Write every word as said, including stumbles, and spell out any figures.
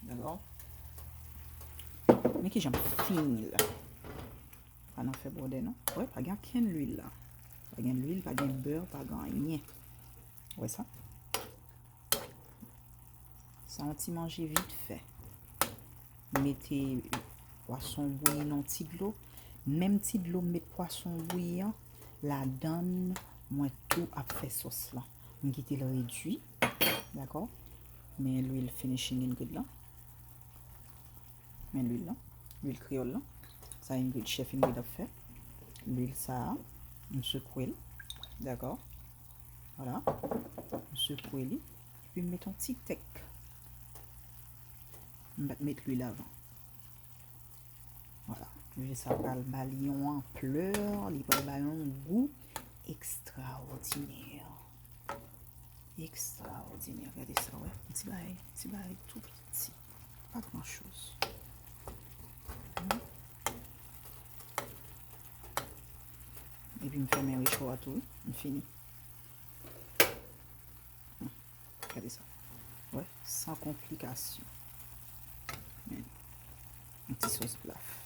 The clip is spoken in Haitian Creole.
Alò, men kijan m fini la. Pa nan fè bwòdè non. Wè, pa gen okenn lwil la. Pa gen lwil, pa gen bè, pa gen anyen. Wè sa? Sa yon ti manje vit fè. Mete pwason bouyi nan ti dlo. Menm ti dlo m met pwason bouyi an, ladann mwen tou ap fè sòs lan. M kite l redui. Dakò? Men lwil finishing ingredient lan. Men lwil lan. Lwil kreyòl lan. Sa Ingrid, chèf Ingrid ap fè. Lwil sa a, m sekwe l. Dakò? Vwala. M sekwe li. Epi m met yon ti tèk. M pa t met lwil avan. Vwala. Lwil sa pral ba li yon anplè, li pral ba yon gou ekstraòdinè. Ekstraòdinè. Gade sa, wè. Ti bagay, ti bagay tou piti. Pa gran choz. Epi m fèmen recho a tou, wi. M fini. Gade sa. Wè, san konplikasyon. Men, yon ti sòs blaf.